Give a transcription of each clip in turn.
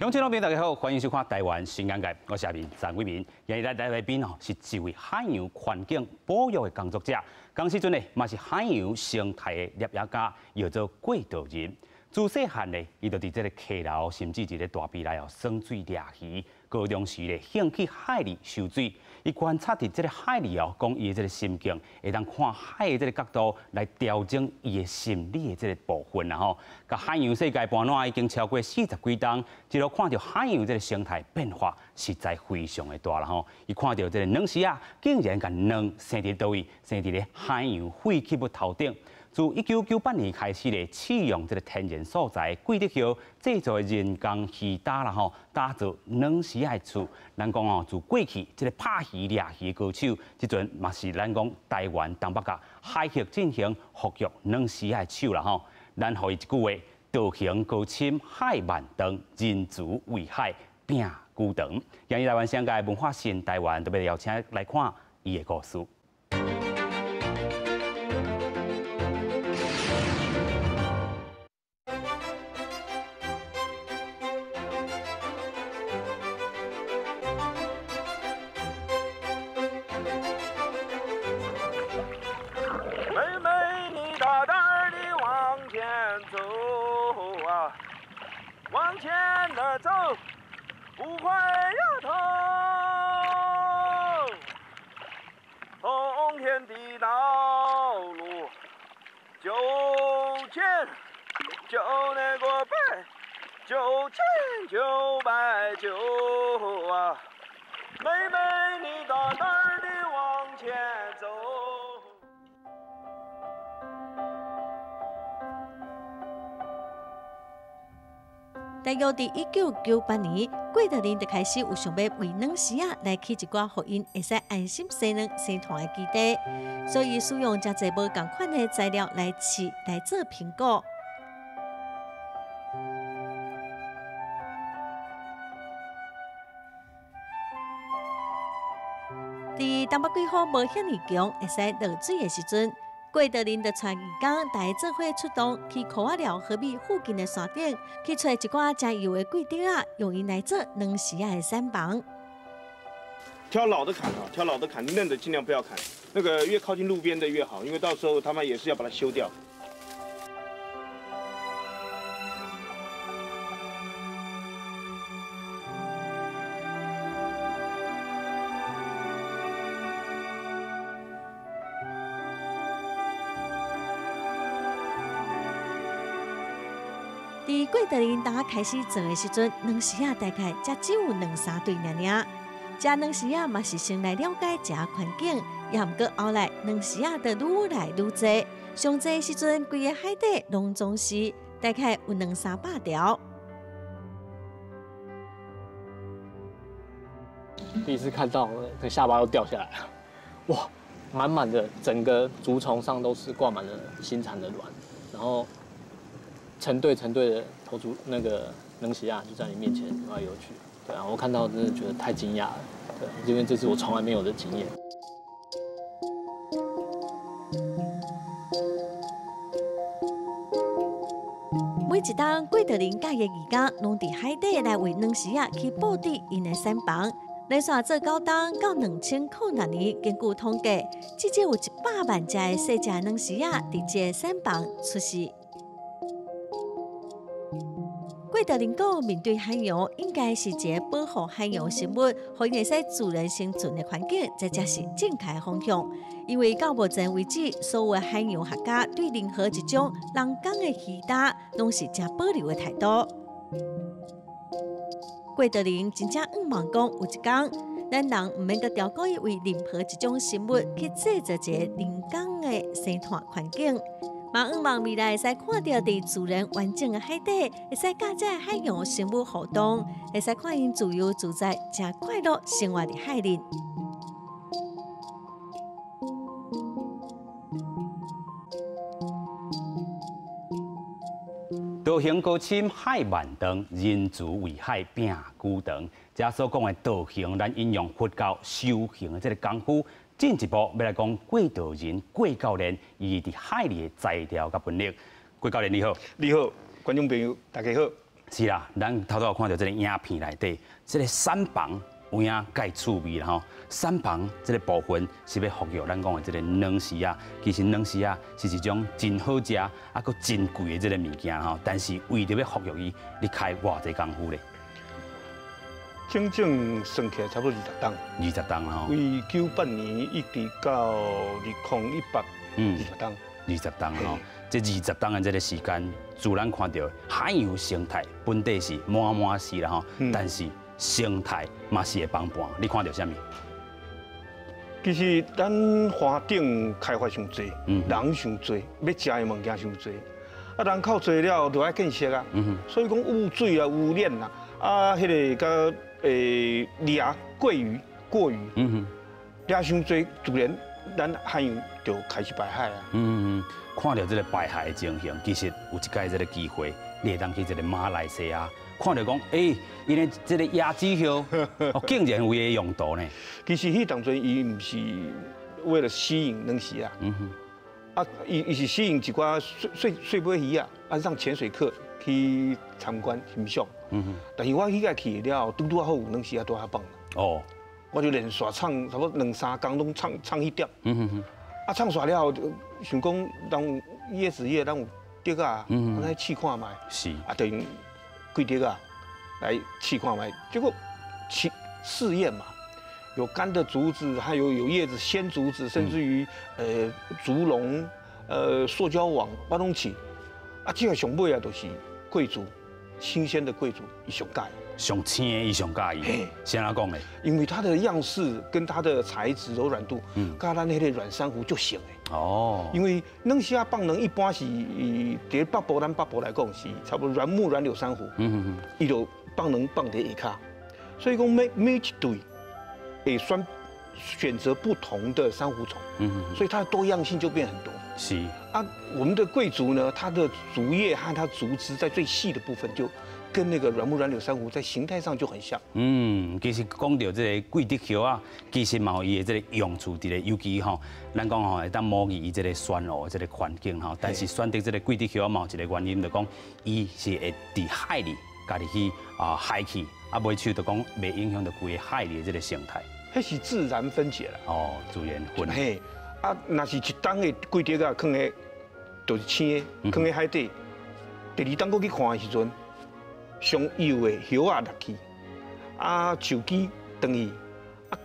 乡亲老朋友大家好，欢迎收看《台湾新眼界》，我是阿明陈伟明。今日来来宾哦，是一位海洋环境保育的工作者，仝时阵呢，嘛是海洋生态的摄影家，叫做郭道仁。自细汉呢，伊就伫这个溪流，甚至伫咧大埤内哦，耍水掠鱼。高中时咧，兴去海里游水，伊观察伫这个海里哦，讲伊的这个心境，会当看海的这个角度来调整伊的心理的这个部分啦吼。佮海洋世界伴湠已经超过40几冬，一路看著海洋这个生态变化，实在非常的大啦吼。伊看著这个卵丝仔，竟然共卵生伫佗位，生伫咧海洋废弃物头顶。自1998年开始咧，试用这个天然素材桂竹叶制作的人工鱼礁啦吼，打造卵丝仔的厝。咱讲哦，自过去这个拍鱼掠鱼的高手，这阵嘛是咱讲台湾东北角海域进行复育卵丝仔的手啦吼。咱予伊一句话：道行高深海万长，人慈为海拼久长。今日台湾商界文化新台湾特别邀请来看伊的故事。往前的走，不会摇头。通天的道路，99那个百，9999啊！妹妹，你大胆的往前走。大约伫1998年，郭德林就开始有想欲为卵丝仔来起一寡，予𪜶会使安心生卵生团的基地，所以使用诚济无仝款的材料来试来做评估。伫东北季风无遐尔强，会使落水的时阵，郭德林就带义工，大家做伙出动去箍仔寮河尾附近的山顶，去揣一寡诚幼的桂竹仔，用𪜶来做卵丝仔的产房。挑老的砍啊，挑老的砍，嫩的尽量不要砍。那个越靠近路边的越好，因为到时候他们也是要把它修掉。伫郭德林当开始做的时阵，卵丝仔大概才只有2、3对尔尔。食卵丝仔嘛是先来了解这环境，也毋过后来卵丝仔就愈来愈多。上济时阵，规个海底拢总是大概有200-300条。第一次看到，这下巴都掉下来了，哇，满满的整个竹丛上都是挂满了新产的卵，然后成对成对的投出那个卵丝仔就在你面前游来游去，对啊，我看到真的觉得太惊讶了，对，因为这是我从来没有的经验。每一冬，郭德林佮伊义工拢伫海底来为卵丝仔去布置𪜶的产房。连续做9冬到2006年，根据统计，至少有100万只的细只卵丝仔伫这个产房出世。郭德林讲，面对海洋，应该是一个保护海洋生物，予𪜶会使自然生存的环境，这才是正确的方向。因为到目前为止，所有的海洋学家对任何一种人工的鱼礁，拢是诚保留的态度。郭德林真正向望讲，有一天，咱人毋免阁刁故意为任何一种生物去制造一个人工的生态环境。嘛，向望未来会使看到伫自然完整的海底，会使佮这海洋生物互动，会使看𪜶自由自在、诚快乐生活伫海里。道行高深海万长，人慈为海拼久长。这所讲的道行，咱引用佛教修行的这个功夫。进一步欲来讲，郭道仁、郭教练伊伫海里的才调佮本领。郭教练你好，你好，观众朋友大家好。是啦，咱頭拄有看著這个影片內底，這个產房有影蓋趣味啦吼。產房這个部分是欲復育咱講的這个軟絲仔，其實軟絲仔是一種真好食啊，閣真貴的這个物件吼。但是為著欲復育伊，你開偌濟工夫咧？整整算起來差不多二十冬。20冬啦吼。為98年一直到2018，二十冬。二十冬吼，這二十冬的這个時間，自然看著海洋生態本底是滿滿是啦吼，但是生態嘛是會崩盤。你看著啥物？其實咱華頂開發傷濟，人傷濟，欲食的物件傷濟，啊人口濟了就愛建設啊，所以講污水啊、污染啊，啊彼个佮掠鮭魚、過魚，掠傷濟，自然咱海洋就開始排海啊。嗯，看著這个排海的情形，其實有一擺這个機會，你會當去這个馬來西亞，看著講，欸，𪜶的這个椰子葉，哦，竟然有伊的用途呢。其實彼當陣伊毋是為了吸引軟絲仔，啊，伊是吸引一寡細細細尾魚仔，啊，讓潛水客去參觀欣賞。但是我彼個去了後，拄拄好有軟絲仔佇遐放。我就連續創差不多兩三工攏創創彼點。啊，創煞了後，想講人有椰子葉，咱有竹仔，咱來試看覓。啊，就用桂竹仔來試看覓，結果試試驗嘛，有乾的竹子，還有葉子、鮮竹子，甚至於竹籠、塑膠網，我攏試。啊，這個上尾啊，就是桂竹，新鮮的桂竹，伊上佳。上青的伊上佮意，是按怎講的？因為它的樣式跟它的材質柔軟度，佮咱彼個軟珊瑚足像的。因為軟絲仔放卵一般是佇北部，咱北部來講是差不多軟木軟柳珊瑚，伊就放卵放佇下跤，所以講每一對會選擇不同的珊瑚蟲，所以它的多樣性就變很多。啊，我們的桂竹呢，它的竹葉和它竹枝在最細的部分就跟那個軟木軟柳珊瑚在形態上就很像。嗯，其實講著這个桂竹葉仔，其實嘛有伊的這个用處佇咧，尤其吼，咱講吼會當模擬伊這个酸蘆這个環境吼，但是選擇這个桂竹葉仔嘛有一個原因，就講伊是會佇海裡家己去啊海去，啊袂像就講袂影響著規个海裡的這个生態。彼是自然分解啦。哦，自然分。嘿，啊，若是一冬的桂竹仔囥佇，就是青的，囥佇海底，第二冬閣去看的時陣，上幼的葉仔落去，啊，樹枝斷去，啊，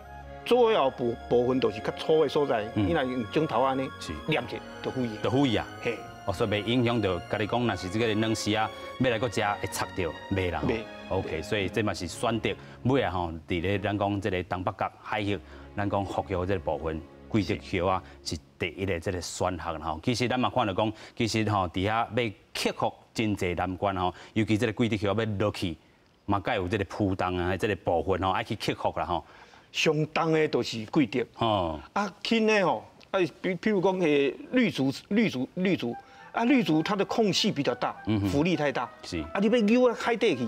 主要部分就是較粗的所在，你若用指頭按呢，捏者就毀去，就毀啊。嘿，哦，所以袂影響著，家己講，若是這个軟絲仔，欲來閣食會插著，袂啦。袂。 OK，所以這嘛是選擇尾仔吼，佇咧咱講這个東北角海域，咱講復育這个部分，桂竹葉仔是第一个這个選項吼。其實咱嘛看著講，其實吼佇遐欲克服真濟難關吼，尤其這个桂竹葉仔欲落去，嘛該有這个浮重啊，這个部分吼愛去克服啦吼。上重的就是桂竹，啊輕的吼，啊比如講彼綠竹、綠竹、綠竹，啊綠竹它的空隙比較大，浮力太大，啊你欲搝到海底去。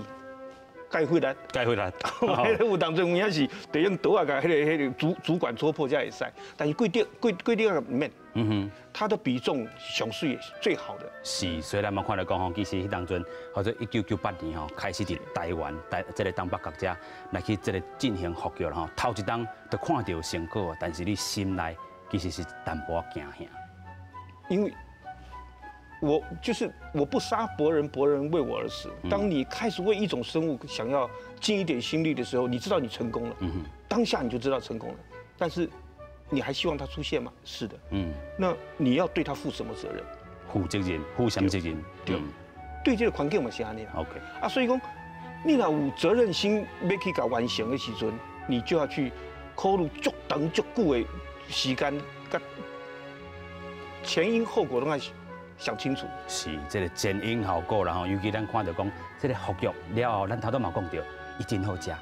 蓋費力，蓋費力。彼个有當陣有影是得用刀仔共彼个竹管戳破才會使，但是桂竹桂竹仔毋免。它的比重上水最好的。是，所以咱嘛看著講吼，其實彼當陣，號做1998年吼，開始佇台灣台這个東北角遮來去這个進行復育吼，頭一冬就看著成果，但是你心內其實是淡薄仔驚嚇。因為我就是我不殺伯仁，伯仁為我而死。當你開始為一種生物想要盡一點心力的時候，你知道你成功了，當下你就知道成功了。但是你還希望它出現嗎？是的。那你要對它負什麼責任？負責任，負什麼責任？對，對這個環境嘛是按呢啦。 啊，所以講，你若有責任心欲去共完成的時陣，你就要去考慮足長足久的時間，佮前因後果攏愛想清楚。是，這个前因後果啦吼，尤其咱看著講，這个復育了後，咱頭拄嘛講著，伊真好食，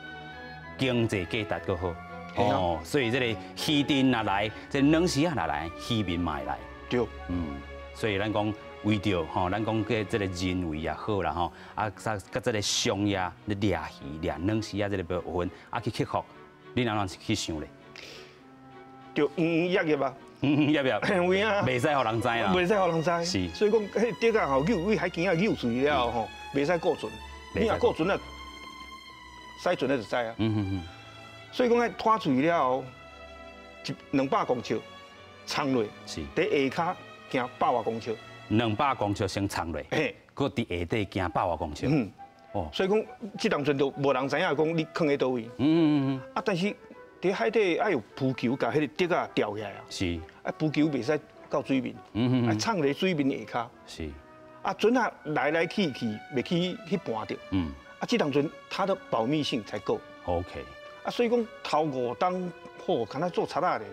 經濟價值閣好。哦，所以這个魚埕若來，這個軟絲仔若來，漁民嘛會來。對。所以咱講為著吼，咱講這這个人為也好啦吼，啊，佮這个商業咧掠魚、掠軟絲仔這个部分，啊去克服，你按怎去想咧？就營營役役啊。嗯，要不要？有影。袂使予人知啦。袂使予人知。是。所以講，彼竹仔吼，搝對海墘仔搝出去了後吼，袂使顧船。你若顧船仔，駛船仔就知啊。所以講，愛拖出去了後，一兩百公尺衝落，佇下跤行百外公尺。200公尺先衝落，閣佇下底行百外公尺。哦，所以講，這當陣就無人知影講你囥佇佗位。啊，但是佇海底愛有浮球共彼个笛仔吊起來啊。啊，浮球袂使到水面。啊，藏佇水面下跤。啊，船仔來來去去，袂去去絆著。啊，這當陣它的保密性才夠。 啊，所以講頭五冬，吼，敢若做賊仔咧。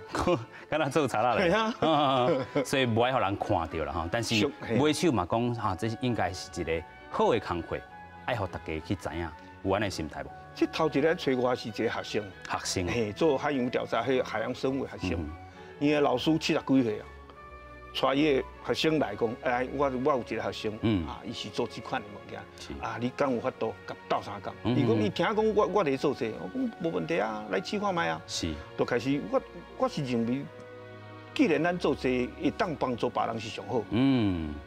敢若做賊仔咧。係啊。所以無愛予人看著啦吼。但是尾手嘛講哈，這應該是一个好的工課。愛予大家去知影，有按呢心態無？這頭一个揣我是一个學生，學生，嘿，做海洋調查，彼海洋生物學生，伊的老師70幾歲啊，帶伊的學生來講，哎，我有一个學生，啊，伊是做這款的物件，啊，你敢有法度共鬥相共？伊講伊聽講我咧做這個，我講無問題啊，來試看覓啊。就開始我是認為，既然咱做這個，會當幫助別人是上好。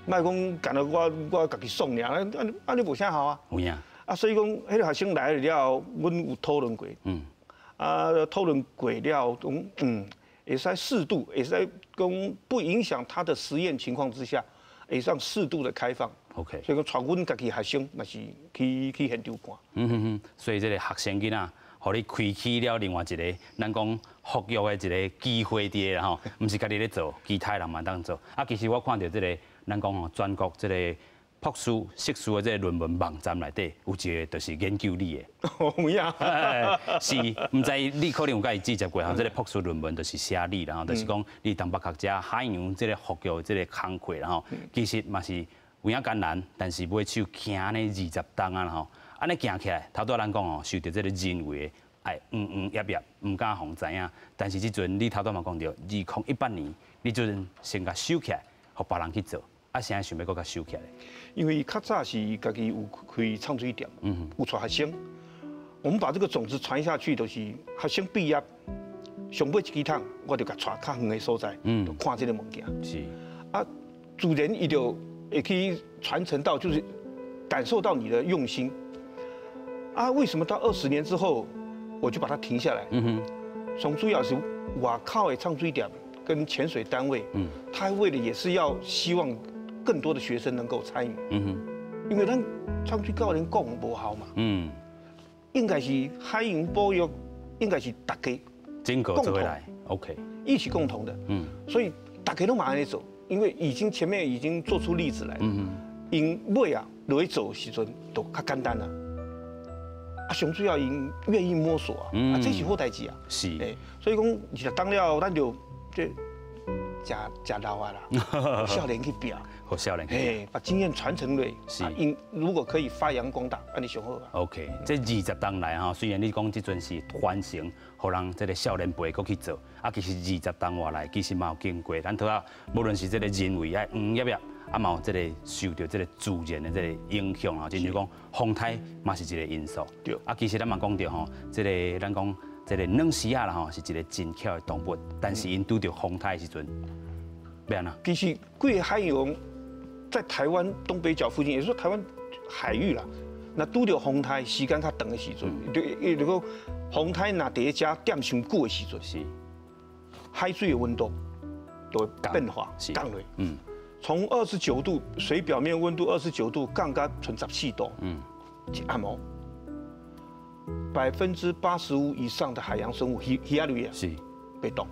莫講干焦我家己爽爾，按按呢無啥效啊。有影。啊，所以講，彼个學生來了後，阮有討論過。啊，討論過了後，講會使適度，會使講不影響他的實驗情況之下，會使適度的開放。 所以講，帶阮家己學生嘛是去現場看。所以這个學生囡仔，予你開啟了另外一个，咱講復育的一个機會佇咧吼，毋是家己咧做，其他人嘛當做。啊，其實我看著這个，咱講吼，全國這个博士、碩士的這个論文網站內底，有一个就是研究你的。有影。是，毋知你可能有共伊接觸過吼，這个博士論文就是寫你，然後就是講你東北角遮海洋這个復育這个工課，然後其實嘛是有影艱難，但是尾手行呢20冬啊吼。按呢行起來，頭拄仔咱講吼，受著這个人為的愛黃黃葉葉，毋敢予人知影。但是這陣你頭拄嘛講著，2018年，你這陣先共收起來，予別人去做，啊，現在想欲閣共收起來。因為較早是家己有開氅水店，有帶學生，我們把這個種子傳下去，就是學生畢業，上尾一支桶，我就共帶較遠的所在，就看這个物件。啊，自然伊就會去傳承到，就是感受到你的用心。啊，為什麼到20年之後，我就把它停下來？從主要是外口的氅水店跟潛水單位，他為了也是要希望更多的學生能夠參與。因為咱氅水教練講無效嘛。應該是海洋保育，應該是大家整個做來，OK，一起共同的。所以大家攏嘛按呢做，因為已經前面已經做出例子來。𪜶尾啊落去做時陣就較簡單啦。啊，上主要𪜶願意摸索啊，啊，這是好代誌啊。所以講20冬了後，咱就這食食老啊啦，少年去拼，予少年去嘿，把經驗傳承落。𪜶如果可以發揚光大，按呢上好啊。 OK，這20冬來吼，雖然你講這陣是傳承，予人這个少年輩閣去做，啊，其實20冬外來，其實嘛有經過。咱拄仔無論是這个人為愛黃葉葉，啊嘛有這个受著這个自然的這个影響啊，親像講風颱嘛是一个因素。啊，其實咱嘛講著吼，這个咱講這个軟絲仔啦吼，是一个真巧的動物，但是𪜶拄著風颱的時陣，欲按怎？其實規个海洋在台灣東北角附近，也就是說台灣海域啦，若拄著風颱時間較長的時陣，對，如果風颱若佇遮踮傷久的時陣，海水的溫度就會變化降落。從29度水表面溫度29度降到賰14度，一暗暝，85%以上的海洋生物魚魚仔類啊，袂動。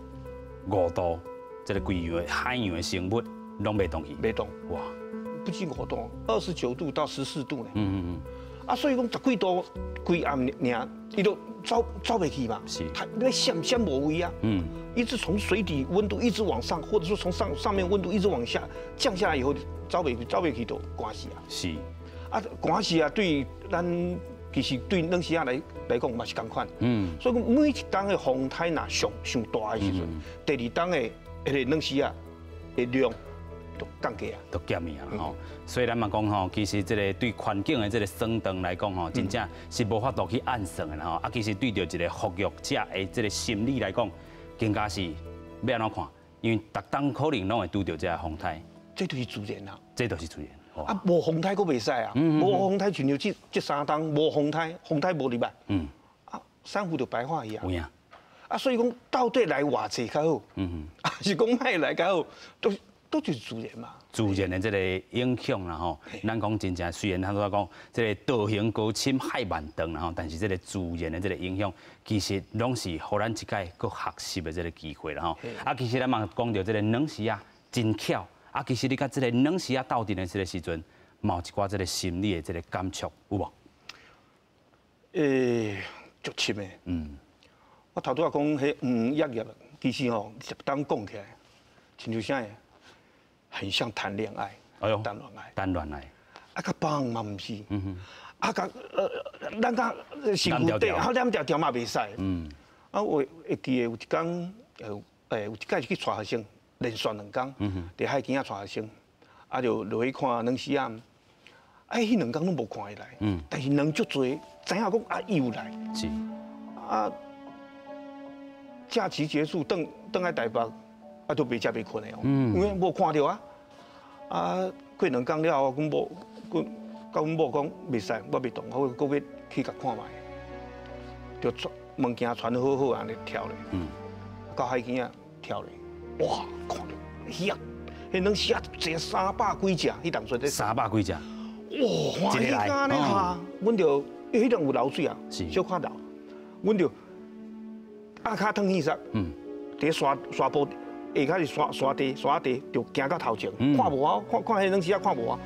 5度，這个規樣的海洋的生物攏袂動去。袂動。哇！不止5度，29度到14度呢。啊，所以講十幾度規暗爾，伊就走袂去嘛。它欲閃閃無位啊。一直從水底溫度一直往上，或者說從上面溫度一直往下降下來以後，走袂去就寒死啊。啊，寒死啊，對咱其實對軟絲仔來講嘛是仝款。所以講每一冬的風颱若上上大的時陣，第二冬的彼个軟絲仔的量就降低啊，就減去啊吼。所以咱嘛講吼，其實這个對環境的這个損斷來講吼，真正是無法度去按算的吼。啊，其實對著一个復育者的這个心理來講，更加是欲按怎看？因為逐冬可能攏會拄著這个風颱。這就是自然啊。這就是自然。啊，無風颱閣袂使啊，無風颱，親像這3冬無風颱，風颱無入來，啊，珊瑚就白化去啊。啊，所以講到底來偌濟較好，還是講莫來較好，都就是自然嘛。自然的這個影響啦吼，咱講真正雖然他說講這個道行高深海萬長啦吼，但是這個自然的這個影響，其實攏是予咱一擺閣學習的這個機會啦吼。啊，其實咱嘛講著這個軟絲仔真巧，啊，其實你佮這個軟絲仔鬥陣的這個時陣，嘛有一寡這個心理的這個感觸有無？足深的。我頭拄仔講彼黃葉葉，其實吼，一當講起來，親像啥個？很像談戀愛，哎喲，談戀愛，談戀愛，啊，佮放嘛毋是，啊，佮咱佮身軀底，啊，黏條條嘛袂使。啊，我會記得有一工，有一擺是去帶學生，連續2工，佇海墘仔帶學生，啊，就落去看軟絲仔，啊，彼2工攏無看伊來，但是卵足濟，知影講啊，伊有來。啊，假期結束，轉來台北。啊，都袂食袂睏的哦，因為無看著啊。啊，過2工了後，阮某，阮佮阮某講袂使，我袂動，我閣欲去共看覓。就穿物件穿好好按呢跳咧，到海墘仔跳咧，哇，看著魚仔，彼軟絲仔坐300幾隻，彼當陣咧。300幾隻。哇，歡喜甲呢哈！阮就彼陣有流水啊，小可流，阮就鴨跤褪去煞，佇沙沙坡。下跤是沙沙地，沙地就行到頭前，看無啊，看看彼軟絲仔看無啊，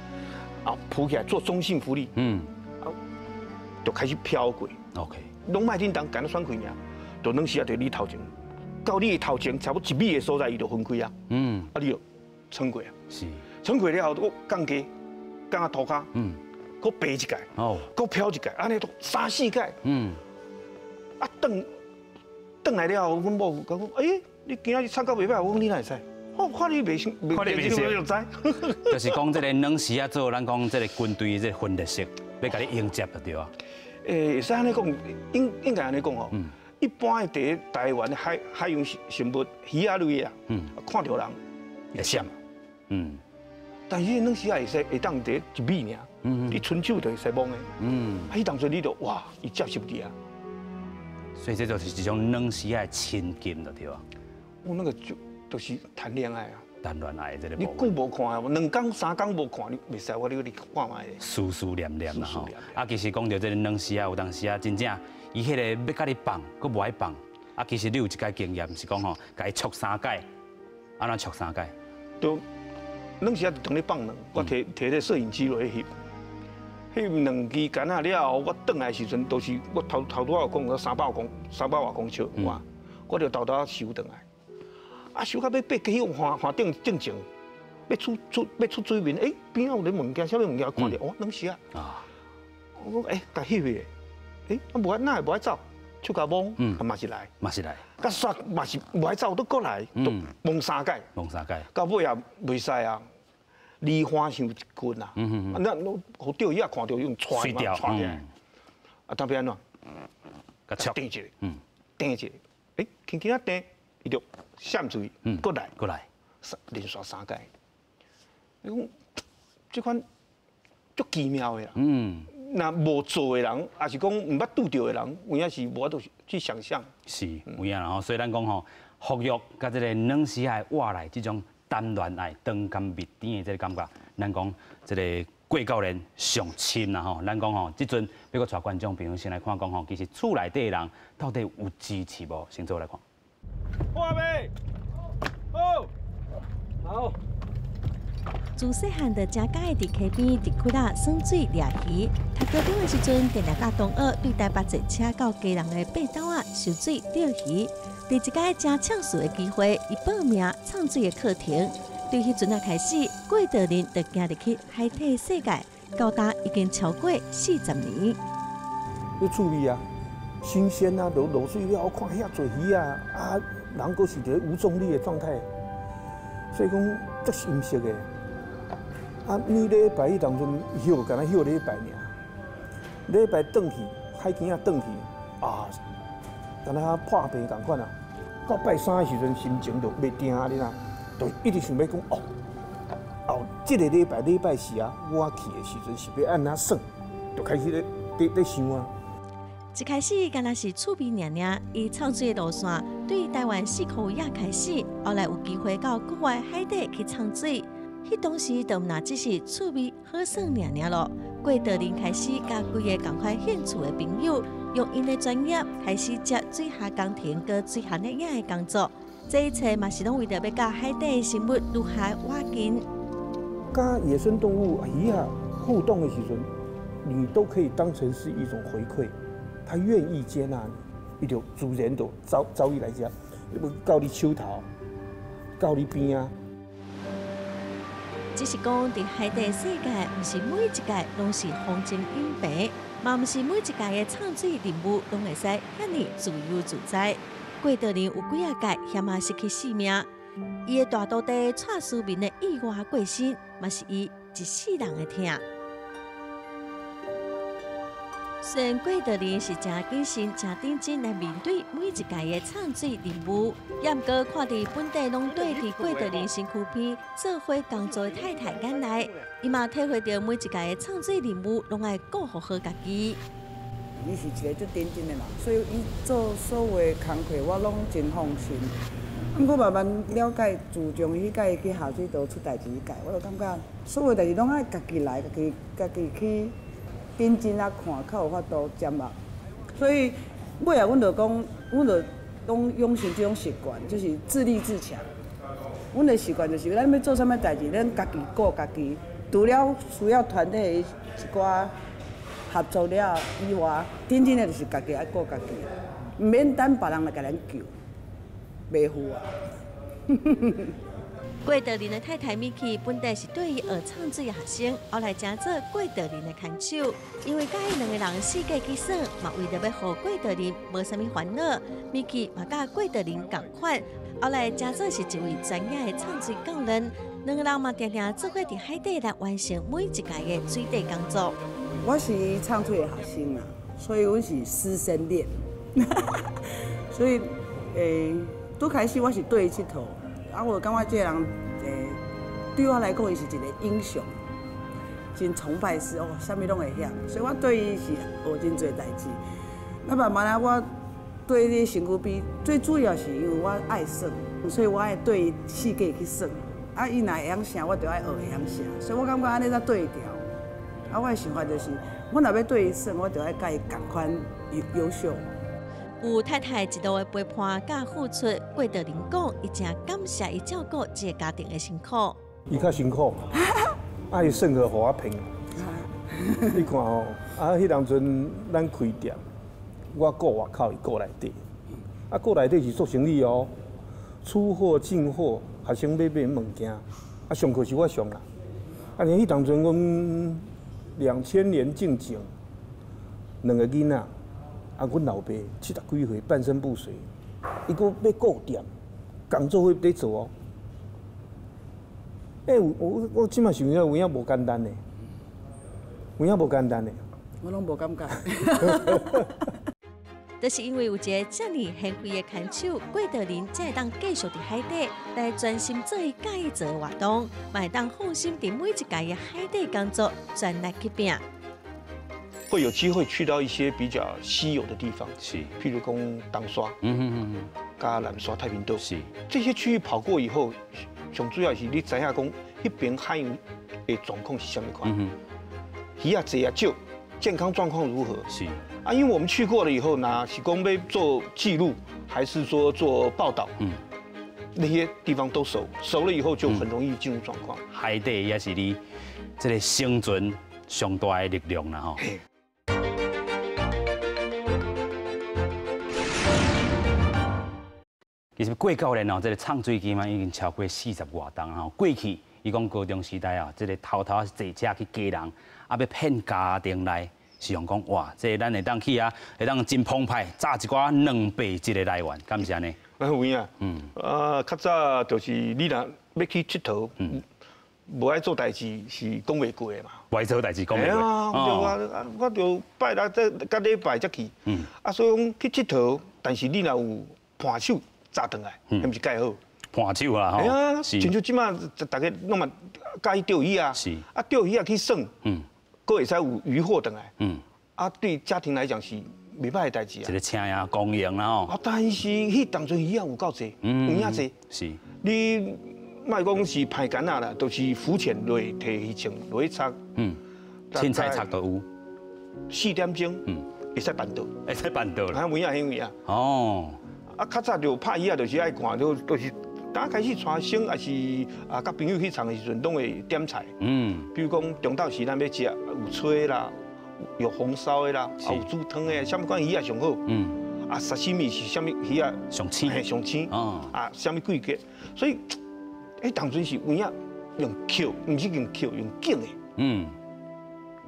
啊，浮起來做中性浮力，啊，就開始飄過。 OK，攏莫振動，干焦喘氣爾，就軟絲仔佇你頭前，到你的頭前差不多1米的所在，伊就分開啊。啊，你就衝過啊。衝過了後，閣降低，降到塗跤，閣爬一擺，閣飄一擺，按呢都三四擺。啊，轉轉來了後，阮某講，欸，你今仔日唱甲袂䆀，我講你哪會知？我看你袂熟，看你袂熟就知。就是講這個軟絲仔做咱講這個軍隊這個分列式，欲共你迎接就對啊。會使按呢講，應該按呢講吼。一般的佇台灣的海洋生物魚仔類啊，看著人會閃。但是軟絲仔會使會當佇1米爾，你伸手就會使摸的。啊，彼當陣你就哇，伊接受你啊。所以這就是一種軟絲仔的親近就對啊。我那個就是談戀愛啊，談戀愛這個。你久無看啊，2工3工無看，你袂使我你看覓。思思念念啦吼。啊，其實講著這個軟絲仔，有當時啊，真正伊彼個欲共你放，閣無愛放。啊，其實你有一擺經驗是講吼，共伊戳三擺，按怎戳三擺？就軟絲仔就當咧放卵，我提提個攝影機落去翕，翕兩支桿仔了後，我轉來時陣都是我頭拄仔有講300外公尺遠，我就沓沓收轉來。啊，收到欲爬去岸岸頂頂前，欲出水面，欸，邊仔有咧物件，啥物物件？看著哦，軟絲仔。啊！我講欸，共翕的，欸，啊無愛，哪會無愛走？手共摸，啊嘛是來，嘛是來。佮煞嘛是無愛走，都閣來，都摸三擺。摸三擺。到尾也袂使啊，離岸傷近啊，啊那攏予釣魚仔看著用掣嘛，掣起來。啊，當欲按怎？共戳。掟一下，掟一下，欸，輕輕仔掟。伊就閃出去，閣來，閣來，連續三擺。你講這款足奇妙的啦。若無做的人，抑是講毋捌拄著的人，有影是無法度去想象。是，有影啦吼。所以咱講吼，復育佮這個軟絲仔的活來這種談戀愛、長甘蜜甜的這個感覺，咱講這個過教練上深啦吼。咱講吼，這陣欲閣帶觀眾朋友先來看講吼，其實厝內底的人到底有支持無？先做來看。破未？好，好。自細漢就誠佮意佇溪邊佇窟仔耍水掠魚。讀高中的時陣，定定佮同學對台北坐車到基隆的爬斗仔游水釣魚。佇一擺誠暢順的機會，伊報名藏水的課程。對彼陣仔開始，郭德林就行入去海體世界，到今已經超過40年。有趣味啊，新鮮啊，落落水了後看遐濟魚啊，啊，人閣是佇無重力的狀態，所以講足新鮮的。啊，每禮拜彼當陣歇，干焦歇禮拜爾。禮拜轉去海墘仔轉去啊，敢若破病仝款啊。到拜三的時陣，心情就袂定啊，你知，就一直想欲講哦，后這个禮拜禮拜四啊，我去的時陣是欲按怎耍，就開始咧想啊。一開始敢若是趣味爾爾，伊唱水的路線對台灣四箍圍仔開始，後來有機會到國外海底去唱水，彼當時就毋若只是趣味好耍爾爾囉。郭德林開始佮幾个仝款興趣的朋友，用𪜶的專業開始接水下工程佮水下攝影的工作。這一切嘛是攏為著欲佮海底的生物愈較倚近。佮野生動物魚仔互動的時陣，你都可以當成是一種回饋。他願意接納你，伊就自然就走走伊來遮，到你手頭，到你邊仔。只是講，佇海底世界，毋是每一屆攏是風情隱白，嘛毋是每一屆的唱水任務攏會使遐爾自由自在。郭德林有幾仔屆險仔失去性命，伊的大徒弟蔡思明的意外過身，嘛是伊一世人的疼。雖然郭德林是誠謹慎、誠認真來面對每一屆的唱水任務，也毋過看佇本地攏綴佇郭德林身軀邊做伙工作的太太眼內，伊嘛體會著每一屆的唱水任務攏愛顧好家己。伊是一個足認真的人，所以伊做所有的工課，我攏真放心。毋過慢慢了解，自從彼屆去下水道出代誌彼屆，我就感覺所有代誌攏愛家己來，家己去。認真啊看，較有法度掌握。所以尾仔，阮就講，阮就攏養成這種習慣，就是自立自強。阮的習慣就是，咱欲做啥物代誌，咱家己顧家己。除了需要團體的一寡合作了以外，真正的就是家己愛顧家己，毋免等別人來共咱救，袂赴啊。郭德林的太太米奇本來是對伊學唱水的學生，後來成做郭德林的牽手。因為佮伊兩個人四界去耍，嘛為著欲予郭德林無啥物煩惱，米奇嘛佮郭德林仝款。後來成做是一位專業的唱水教練，兩個人嘛定定做伙佇海底來完成每一屆的水底工作。我是唱水的學生啊，所以阮是師生戀。所以，拄開始我是綴伊𨑨迌。啊，我感覺這个人，對我來講，伊是一個英雄，真崇拜是哦，啥物攏會曉，所以我對伊是學真濟代誌。那慢慢仔，我綴咧身軀邊，最主要是因為我愛耍，所以我愛綴伊四界去耍。啊，伊若會曉啥，我就愛學會曉啥，所以我感覺按呢才對調。啊，我的想法就是，我若欲綴伊耍，我就愛佮伊仝款優秀。有太太一路的陪伴佮付出，郭德林講，伊誠感謝伊照顧這个家庭的辛苦。伊較辛苦，啊，伊算予我騙。你看吼，啊，彼當陣咱開店，我顧外口，伊顧內底。啊，顧內底是做生意哦，出貨進貨，學生欲買物件，啊，上課是我上啦。啊，彼當陣阮2000年進前，兩個囡仔。啊，阮老爸70幾歲，半身不遂，伊閣欲顧店，工作伙佇做哦。欸，我這擺想起來有影無簡單呢，有影無簡單呢。我攏無感覺。就是因為有一个遮爾賢惠的牽手，郭德林才會當繼續佇海底來專心做伊佮意做的活動，嘛會當放心佇每一屆的海底工作全力去拚。會有機會去到一些比較稀有的地方，是，譬如講東沙，佮南沙、太平島，是，這些區域跑過以後，上主要是你知影講，彼邊海洋的狀況是啥物款，魚仔濟抑少，健康狀況如何？是，啊，因為我們去過了以後呢，是講欲做記錄，還是說做報導？那些地方都熟，熟了以後就很容易進入狀況。海底也是你這个生存上大的力量啦，吼。其實郭教練哦，這个唱水機嘛已經超過40外冬吼。過去伊講高中時代啊，這个偷偷坐車去家人，啊欲騙家庭來，是用講哇，這个咱會當去啊，會當真澎湃，炸一寡200一个來源，敢是按呢？啊有影，啊較早就是你若欲去𨑨迌，無愛做代誌是講袂過的嘛。無愛做代誌講袂過。啊，我就拜六這佮禮拜才去。啊，所以講去𨑨迌，但是你若有伴手紮轉來，彼毋是蓋好。盤手啦吼。係啊，親像這馬大家攏嘛佮意釣魚啊，啊釣魚仔去耍，閣會使有漁獲轉來，啊對家庭來講是袂歹的代誌啊。一個車啊，供應啦吼。啊，但是彼當陣魚仔有夠濟，有影濟。你莫講是排竿仔啦，就是浮潛落去提魚銃落去插。凊彩插都有。4點鐘，會使辦桌。會使辦桌啦。啊，有影彼位啊。哦。啊，較早就拍魚仔，就是愛看，就是當開始帶生，抑是啊，佮朋友去傖的時陣，攏會點菜。比如講中晝時咱欲食有炊啦，有紅燒的啦，啊有煮湯的，啥物款魚仔上好。啊，沙西米是啥物魚仔上鮮？嘿，上鮮。啊，啥物季節？所以，彼當陣是有影用抾，毋是用抾，用揀的。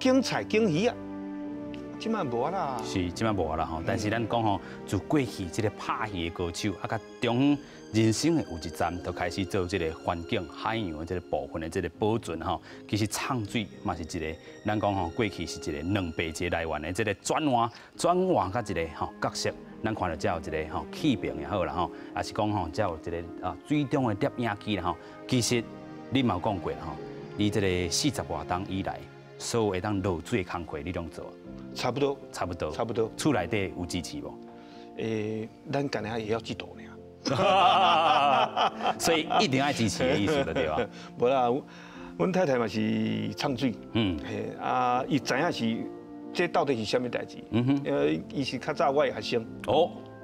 揀菜揀魚仔。這馬無啦。是，這馬無啦吼。但是咱講吼，自過去這個拍魚的高手，啊，佮中人生的有一站，就開始做這個環境海洋的這個部分的這個保存吼。其實藏水嘛是一個，咱講吼，過去是一個兩白一個來源的這個轉換轉換佮一個吼角色。咱看著才有一個吼氣瓶也好啦吼，抑是講吼才有一個啊水中的攝影機啦吼。其實你嘛有講過啦吼，你這個40外冬以來，所有會當落水的工課，你攏做？差不多，差不多，差不多。厝內底有支持無？咱干焦會曉這道爾。所以一定愛支持的意思，對吧？無啦，阮太太嘛是藏水，嘿啊，伊知影是這到底是啥物代誌。伊是較早我的學生。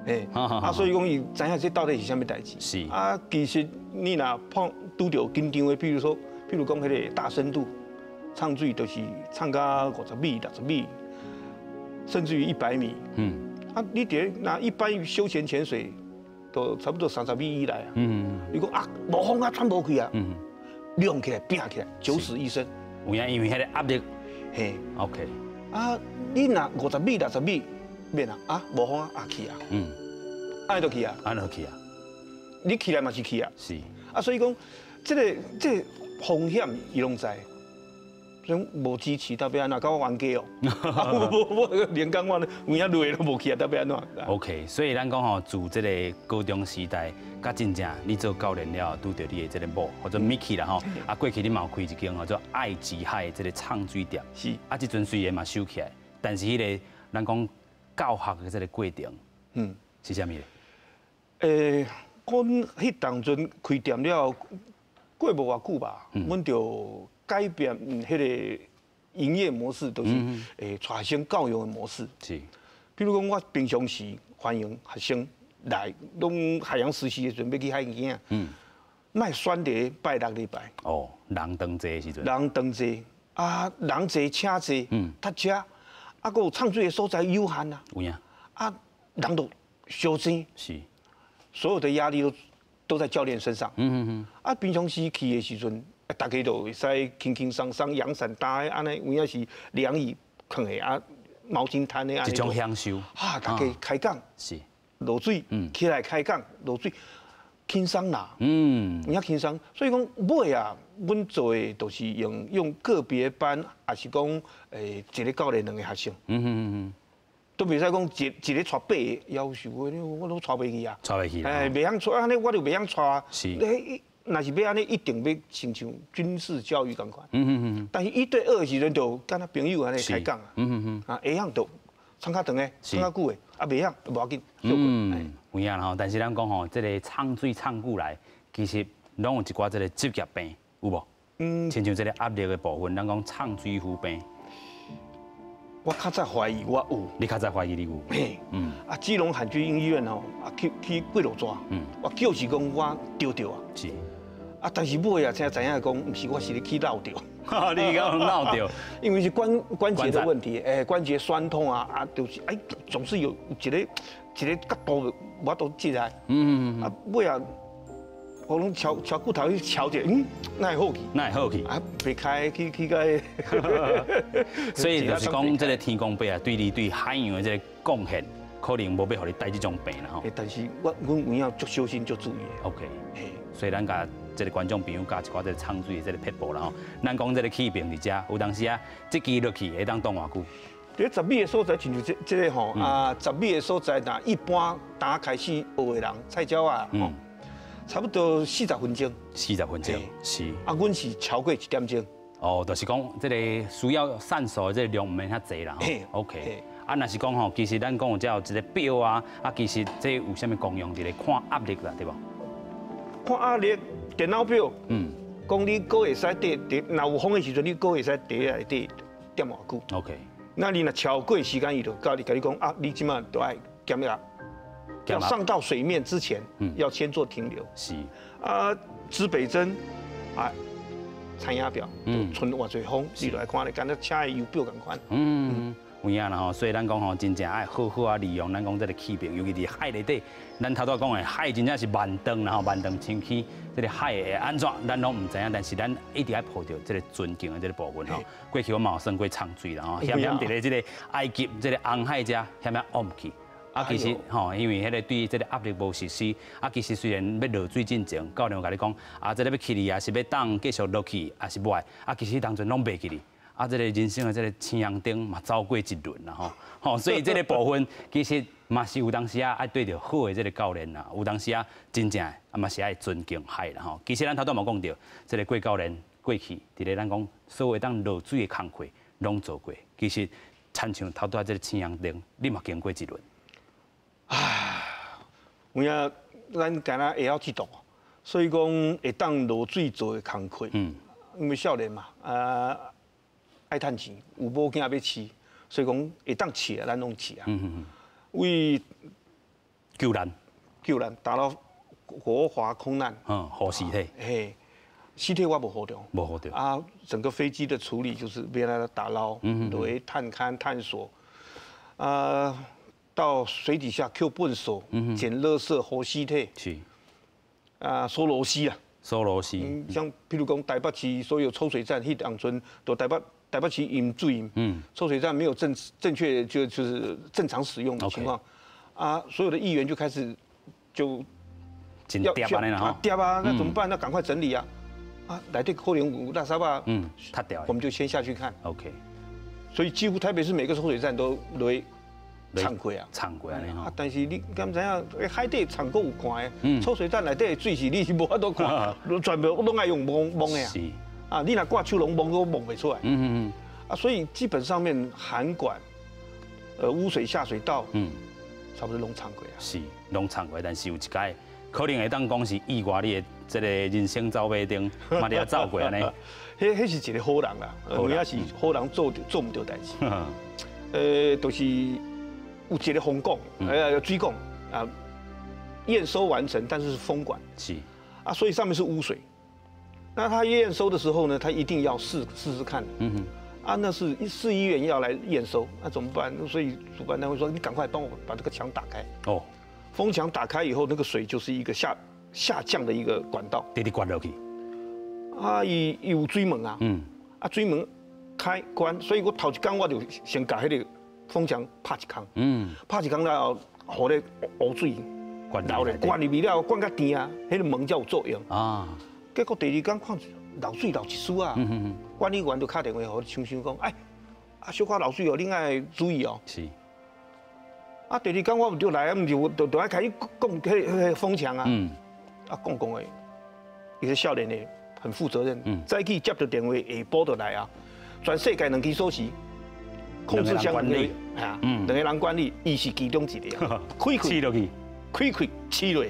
嘿，啊，所以講伊知影這到底是啥物代誌。啊，其實你若碰拄著緊張的，比如說，比如講彼個大深度藏水，就是藏到50米、60米，甚至於100米。啊，你佇那一般休閒潛水，都差不多30米以內啊。你講啊，無風啊，喘無氣啊。亮起來，拼起來，九死一生。有影，因為彼個壓力。嘿。 啊，你若50米、60米，免啊，啊，無風啊，啊去啊。按呢就去啊。按呢就去啊。你起來嘛是去啊。啊，所以講，這個風險伊攏知。所以無支持，特別按怎，共我冤家哦。無無無，連講我有影落都無去啊，特別按怎。 OK，所以咱講吼，自這個高中時代，佮真正你做教練了後，拄著你的這個某，或者 Mickey 啦吼。啊，過去你嘛有開一間吼，做愛之海的這個藏水店。啊，這陣雖然嘛收起來，但是彼個咱講教學的這個過程，是啥物咧？阮彼當陣開店了後，過無偌久吧，阮就改變彼個營業模式，就是帶學生教育的模式。比如講，我平常時歡迎學生來，攏海洋實習的時陣欲去海墘。莫選佇拜六禮拜。哦，人當濟的時陣。人當濟，啊，人濟車濟，塞車，啊，閣有藏水的所在有限啊。有影。啊，人都相濟。所有的壓力都在教練身上。啊，平常時去的時陣，大家都會使輕輕鬆鬆陽傘搭的，按呢有影是涼椅囥的啊，毛巾攤的。一種享受。哈，大家開講。落水，起來開講，落水輕鬆啦。有影輕鬆，所以講尾啊，阮做的就是用個別班，抑是講一個教練兩個學生。都袂使講一個帶八個，夭壽的，我攏帶袂去啊。帶袂去。哎，袂曉帶，按呢我就袂曉帶啊。你若是欲按呢，一定欲親像軍事教育仝款。但是一對二的時陣，就敢若朋友按呢開講啊。啊，會曉就唱較長的，唱較久的，啊，袂曉無要緊。有影吼，但是咱講吼，這個藏水藏久來，其實攏有一寡這個職業病，有無？親像這個壓力的部分，咱講藏水夫病。我較早懷疑我有。你較早懷疑你有？嘿。啊，基隆海軍醫院吼，啊去幾落逝。我就是講我著著啊。啊，但是尾啊才知影講，毋是我是咧去鬧著。你講鬧著？因為是關節的問題，欸，關節痠痛啊，啊，就是哎，總是有一個角度無法度起來。啊，尾啊，我攏敲骨頭去敲者，哪會好去？哪會好去？啊，袂開去個。所以就是講，這個天公伯啊，對你對海洋的這個貢獻，可能無欲予你帶這種病啦吼。但是我阮有影足小心足注意的。 OK。所以咱共這個觀眾朋友教一寡這個藏水的這個撇步啦吼。咱講這個氣瓶佇遮，有當時啊，這支落去會當擋偌久？佇十米的所在，親像這個吼啊，十米的所在，若一般剛開始學的人，菜鳥仔吼，差不多四十分鐘。四十分鐘，是。啊，阮是超過一點鐘。哦，就是講這个需要散數的這个量毋免遐濟啦。OK。啊，若是講吼，其實咱講有這有一个表啊，啊，其實這有啥物功用？佇咧看壓力啦，對無？看壓力，電腦表。講你閣會使綴佇，若有風的時陣，你閣會使佇內底踮偌久。 那你若超過時間，伊就教你，共你講啊，你這馬就愛減壓，要上到水面之前，要先做停留。啊，指北針啊，殘壓表，吹偌濟風，你就來看咧，敢若車的油表仝款。有影啦吼，所以咱講吼，真正愛好好啊利用咱講這个氣瓶，尤其佇海內底，咱頭拄仔講的海真正是萬丈啦吼，萬丈深去，這个海會按怎，咱攏毋知影，但是咱一直愛抱著這个尊敬的這个部分吼。過去我嘛有耍過沖水啦吼，險險佇咧這个埃及這个紅海遮險險甕去。啊，其實吼，因為彼个對這个壓力無熟悉，啊，其實雖然欲落水進前，教練有共你講，啊，這个欲起哩，抑是欲等繼續落去，抑是無愛，啊，其實當陣攏袂記哩。啊，這个人生的這个青紅燈嘛，走過一輪啦吼，吼，所以這个部分其實嘛是有當時啊愛對著好的這个教練啦，有當時啊真正啊嘛是愛尊敬海啦吼。其實咱頭拄嘛講著，這个郭教練過去佇咧咱講所有當落水的工課攏做過，其實親像頭拄仔這个青紅燈，你嘛經過一輪。唉，有影咱敢若會曉這道，所以講會當落水做的工課，因為少年嘛，啊。愛趁錢，有某囝欲飼，所以講會當試啊，咱攏試啊。為救難，救難打到國華空難。護屍體。嘿，屍體我無護著。無護著。啊，整個飛機的處理就是欲來打撈，落去探勘探索，啊，到水底下抾糞埽，撿垃圾、護屍體。啊，鎖螺絲啊。鎖螺絲。像譬如講台北市所有抽水站，彼當陣都台北。台北市飲水，抽水站沒有正確就是正常使用的情況，啊，所有的議員就開始就要要掉啊，那怎麼辦？那趕快整理啊！啊，內底可能有垃圾啊，塌掉，我們就先下去看。 所以幾乎台北市每個抽水站都落沖過啊，沖過啊，但是你敢知影？海底沖過有看的，抽水站內底的水是你是無法度看，全部攏愛用摸摸的啊。啊，你若掛手攏摸都摸袂出來。啊，所以基本上面涵管，污水下水道，差不多攏沖過啊。是，攏沖過，但是有一擺可能會當講是意外，你的這个人生走馬燈嘛佇遐走過按呢。彼是一个好人啦，有影是好人做毋著代誌。就是有一个風管，水管啊，驗收完成，但是是封管。啊，所以上面是污水。那他驗收的時候呢，他一定要試試試看。啊，那是市議員要來驗收，那怎麼辦？所以主辦單位說：“你趕快幫我把這個牆打開。”哦，封牆打開以後，那個水就是一個下降的一個管道。直直灌落去。啊，伊有水門啊。啊，水門開關，所以我頭一工我就先共彼个封牆拍一空。拍一空了後，予咧污水流咧灌入去了，灌較甜啊，彼个門才有作用。啊。結果第二工看漏水漏一絲啊，管理員就敲電話予廠商講，哎，啊小可漏水哦，恁愛注意哦。啊，第二工我就來啊，毋是就愛開始講彼个封牆啊。啊，講講的，伊個少年的很負責任。早起接著電話，下晡就來啊。全世界兩支鎖匙，控制箱兩個，啊，兩個人管理，伊是其中一個。開開落去，開開試落。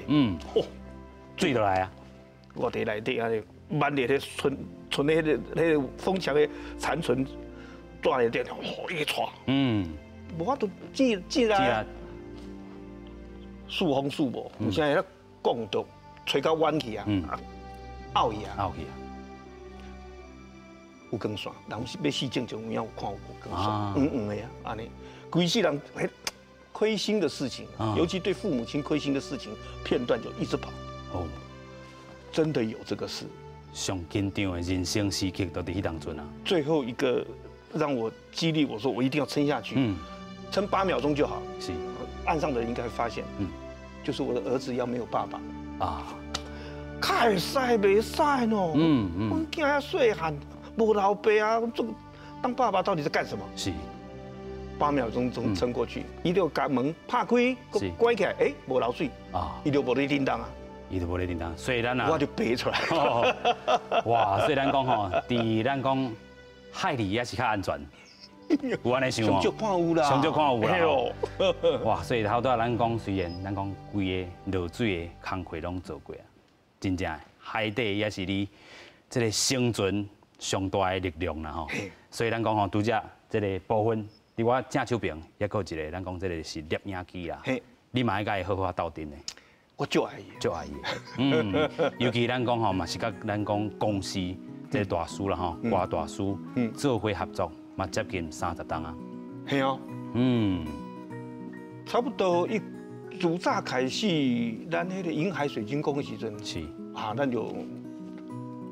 水就來啊。我佇內底按呢，滿咧彼存存咧彼个封牆的殘存，跩內底，吼一跩。無法度記記啦。四風四無，有啥會講到吹到彎去啊，拗去啊，拗去啊。有光線，人欲死正常有影有看有光線，黃黃的啊，按呢，規世人彼虧心的事情，尤其對父母親虧心的事情，片段就一直跑。哦。真的有這個事，上緊張的人生時刻都佇彼當陣啊。最後一個讓我激勵我說我一定要撐下去，撐8秒鐘就好。岸上的人應該會發現，就是我的兒子要沒有爸爸啊，較會使袂使喏？阮囝遐細漢，無老爸啊，這當爸爸到底在幹什麼？8秒鐘鐘撐過去，伊就共門拍開，閣關起來，欸，無漏水啊，伊就無咧叮當啊。伊就無咧振動，所以咱啊，我就爬出來。哇！所以咱講吼，佇咱講海裡也是較安全，有按呢想上少看有啦，上少看有啦。哇！所以頭拄仔咱講，雖然咱講規个落水的工課攏做過啊，真正海底也是你這个生存上大的力量啦吼。所以咱講吼，拄則這个部分，佇我正手爿，抑閣有一个，咱講這个是攝影機啦。你嘛愛共伊好好鬥陣的。我足愛伊，足愛伊。嗯，尤其咱講吼嘛是佮咱講公司這个大師啦吼，郭大師做伙合作嘛接近30冬啊。係啊。差不多伊自早開始，咱彼个銀海水晶宮的時陣，是啊，咱就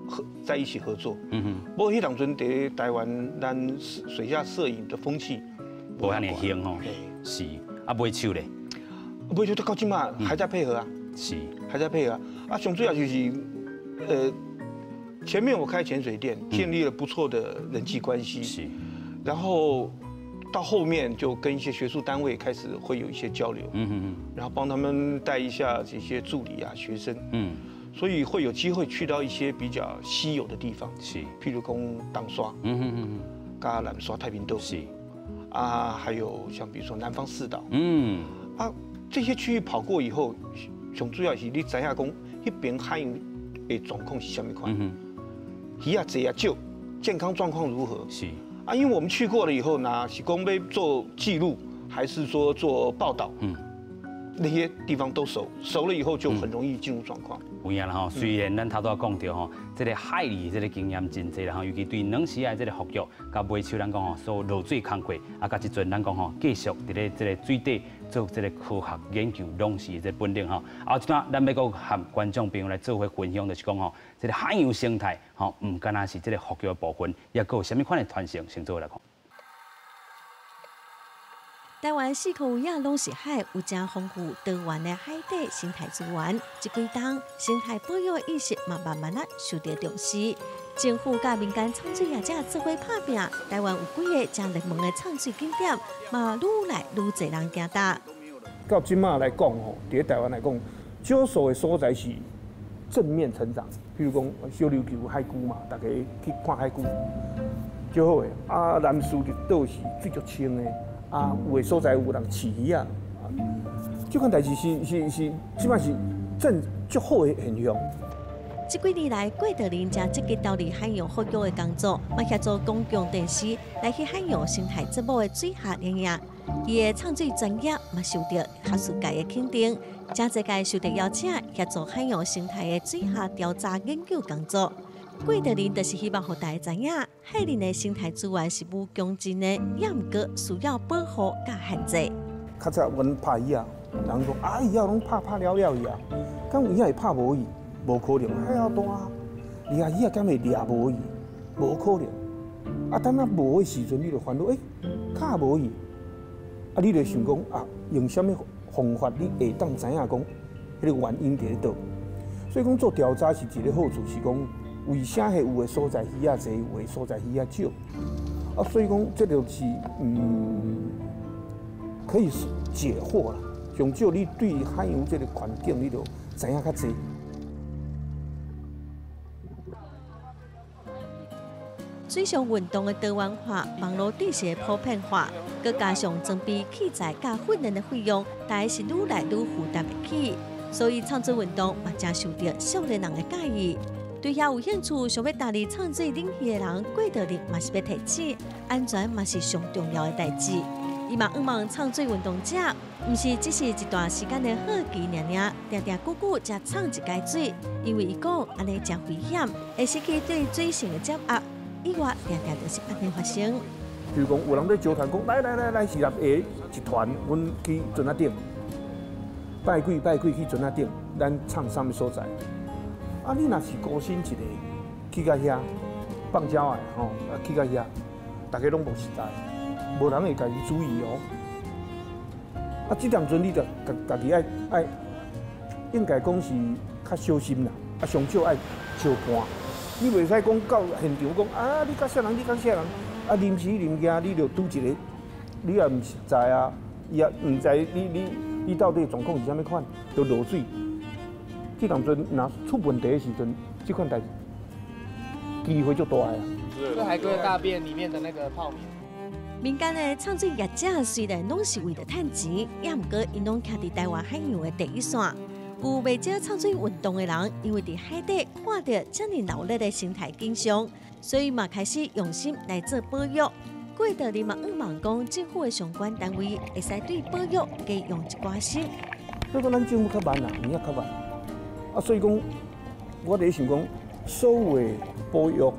合在一起合作。無彼當陣佇台灣，咱水下攝影的風氣無遐爾興吼。是啊，買手咧。買手到這馬還在配合啊，是，還在配合啊。啊，上主要就是，前面我開潛水店，建立了不錯的人際關係，是，然後到後面就跟一些學術單位開始會有一些交流，然後幫他們帶一下這些助理啊、學生，所以會有機會去到一些比較稀有的地方，是，譬如講東沙，佮南沙太平島，是，啊，還有像比如說南方四島，啊。這些區域跑過以後，上主要是你知影講，彼邊海洋的狀況是啥物款，魚仔濟啊少，健康狀況如何？是啊，因為我們去過了以後呢，是講欲做記錄，還是說做報導？那些地方都熟，熟了以後就很容易進入狀況。有影啦吼，雖然咱頭拄仔講著吼，這个海裡這个經驗真濟啦吼，尤其對軟絲仔這个復育，佮買手咱講吼，所落水工課，啊，佮這陣咱講吼，繼續佇咧這个水底做這个科學研究，攏是這本領吼。啊，這段咱欲閣和觀眾朋友來做伙分享，就是講吼，這个海洋生態吼，毋干焦是這个復育的部分，抑閣有啥物款的傳承，先做伙來看。台灣四箍有影攏是海，有誠豐富多元的海底生態資源。這幾冬生態保育的意識嘛，慢慢仔受著重視。政府佮民間創水業者做伙拍拚，台灣有幾个誠熱門的創水景點，嘛愈來愈濟人行踏。到這馬來講吼，佇台灣來講，少數的所在是正面成長，譬如講小琉球海龜嘛，大家去看海龜，足好的。啊，南勢列島是水足清的。啊，有的所在有人飼魚仔，這款代誌是，這馬是正足好的現象。這幾年來，郭德林誠積極投入海洋復育的工作，嘛協助公共電視來去海洋生態節目的水下攝影。伊的創水專業嘛受著學術界的肯定，誠濟屆受著邀請協助海洋生態的水下調查研究工作。郭德林就是希望予大家知影，海裡的生態資源是無窮盡的，也毋過需要保護佮限制。較早阮拍魚仔，人講啊，魚仔攏拍拍了了去啊，敢有影會拍無去？無可能，海仔大，掠魚仔敢會掠無去？無可能。啊，等仔無的時陣，你就煩惱，卡無去。啊，你就想講啊，用啥物方法你會當知影講，彼个原因佇咧佗？所以講做調查是一个好處，是講。為啥會有的所在魚仔濟，有的所在魚仔少？啊，所以講這就是可以解惑啦。上少你對海洋這个環境，你就知影較濟。水上運動的多元化，網路知識的普遍化，閣加上裝備器材佮訓練的費用，大家是愈來愈負擔會起。所以創水運動嘛，誠受著少年人的佮意。對遐有興趣想欲踏入創水領域的人，郭德林嘛是欲提醒，安全嘛是上重要的代誌。伊嘛向望創水運動者，毋是只是一段時間的好奇爾爾，定定久久才創一擺水，因為伊講按呢誠危險，會失去對水性的掌握，意外定定就是按呢發生。比如講，有人咧招團講，來來來來，40個一團，阮去船仔頂，拜幾拜幾去船仔頂，咱創啥物所在？啊！你若是孤身一個去到遐放鳥仔吼，啊去到遐，大家攏無實在，無人會共伊注意哦。啊，這當陣你就家己愛愛，應該講是較小心啦。啊，上少愛相伴，你袂使講到現場講啊，你佮啥人？你佮啥人？啊，臨時臨驚，你就拄一個，你也毋實在啊，伊也毋知你到底狀況是啥物款，就落水。這當陣若出問題的時陣，這款代誌機會就大啊。這海龜的大便裡面的那個泡棉。民間的唱水業者雖然攏是為著趁錢，也毋過𪜶攏徛佇台灣海洋的第一線。有袂少唱水運動的人，因為佇海底看著遮爾鬧熱的生態景象，所以嘛開始用心來做保育。過道裡嘛向望講，政府的相關單位會使對保育加用一寡心。所以講，咱政府較慢啊，有影較慢。啊，所以講，我佇咧想講，所有保育，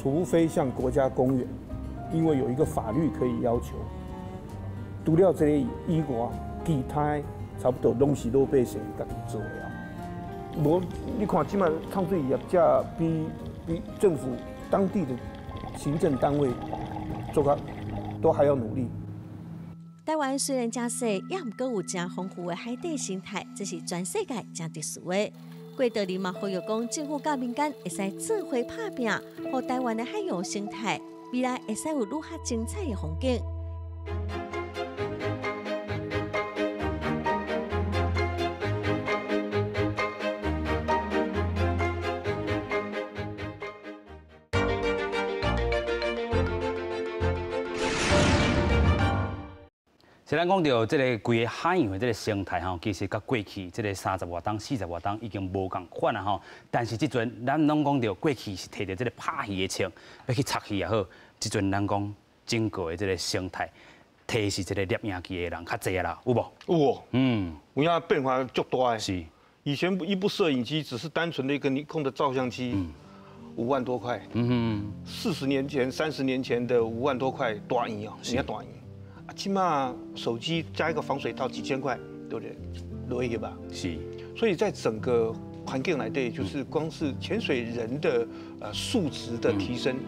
除非像國家公園。因為有一個法律可以要求，除了這個以外，其他差不多攏是老百姓家己做的啊。無，你看這馬唱水業者比政府當地的行政單位做較都還要努力。台灣雖然誠細，也毋過有誠豐富的海底生態，這是全世界誠特殊的。過道裡嘛呼籲講，政府佮民間會使做伙拍拚，予台灣的海洋生態未來會使有愈較精彩的風景。是咱講著這個規个海洋的這個生態吼，其實佮過去這個30外冬、40外冬已經無仝款啊吼。但是這陣咱攏講著過去是提著這個拍魚的槍欲去插魚也好，這陣咱講整個的這個生態，提是這個攝影機的人較濟啦，有無？有哦。嗯，有影變化足大的。是。以前一部攝影機只是單純的一個尼康的照相機，5萬多塊。嗯哼。40年前、30年前的5萬多塊大錢哦，是大錢。啊，起碼手機加一個防水套幾千塊，對不對？落去吧。是。所以在整個環境來對，就是光是潛水人的素質的提升，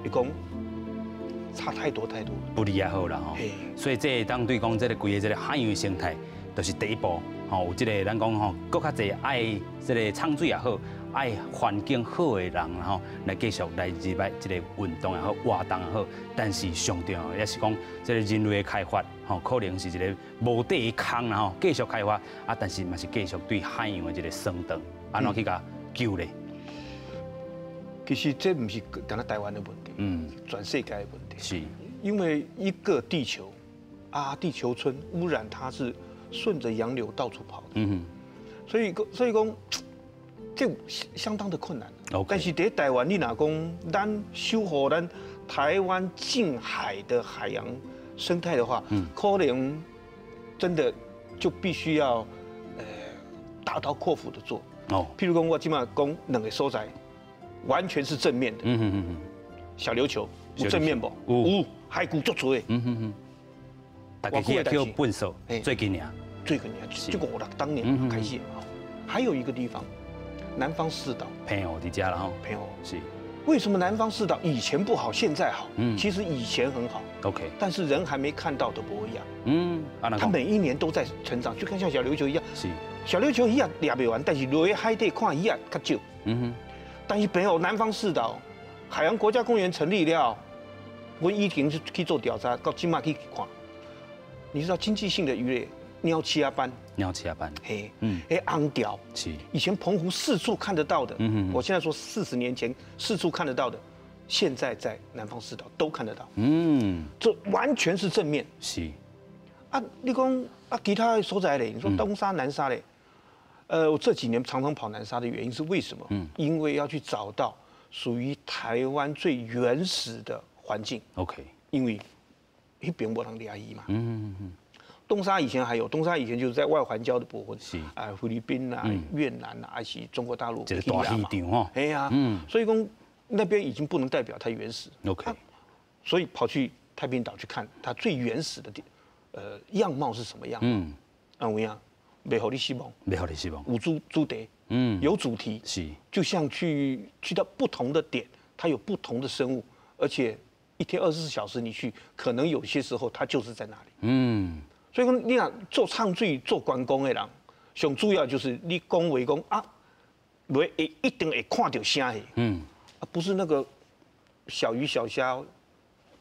一共差太多太多。不利也好啦吼。所以這當對講這個規个這個海洋生態，就是第一步吼。有這個咱講吼，閣較濟愛這個唱水也好，愛環境好的人吼，來繼續來入來這個運動也好，活動也好。但是上重要也是講，這個人類的開發吼，可能是一個無底的空啦吼，繼續開發啊，但是嘛是繼續對海洋的這個損斷，按怎去共救咧？其實這毋是干焦台灣的問題，全世界的問題。是，因為一個地球啊，地球村污染，它是順着洋流到處跑的。嗯哼，所以講。這相當的困難。但是佇台灣，你若講咱守護咱台灣近海的海洋生態的話，可能真的就必須要大刀闊斧的做。哦，譬如講，我這馬講兩個所在，完全是正面的。小琉球有正面無？有，海龜足濟。大家去叫笨手，最近爾，最近爾，這5、6當年開始。還有一個地方。南方四島，澎湖佇遮啦吼，澎湖是。為什麼南方四島以前不好，現在好？其實以前很好。OK。但是人還沒看到的不一樣。嗯。它每一年都在成長，就跟像小琉球一樣。是。小琉球魚仔掠不完，但是落去海底看魚仔較少。嗯哼。但是澎湖南方四島海洋國家公園成立了，我以前去做調查，到這馬去看，你知道經濟性的魚類。鳥鼠仔斑，鳥鼠仔斑，嘿，哎，紅鯛，是，以前澎湖四處看得到的，我現在說40年前四處看得到的，現在在南方四島都看得到，這完全是正面，是，啊，你講啊，其他所在咧，你說東沙、南沙咧，我這幾年常常跑南沙的原因是為什麼？因為要去找到屬於台灣最原始的環境，OK，因為那邊無人掠魚嘛，東沙以前還有，東沙以前就是在外環礁的部分，是啊，菲律賓啊、越南啊，還是中國大陸。這個大漁場吼。哎呀，所以講那邊已經不能代表它原始。 OK。所以跑去太平島去看它最原始的樣貌是什麼樣。嗯。啊，有影，袂予你失望。袂予你失望。有主題。有主題。是。就像去到不同的點，它有不同的生物，而且一天24小時你去，可能有些時候它就是在那裡。嗯。所以講，你若做唱水、做觀光的人，上主要就是你講話講啊，袂會一定會看著啥戲。啊，不是那個小魚小蝦，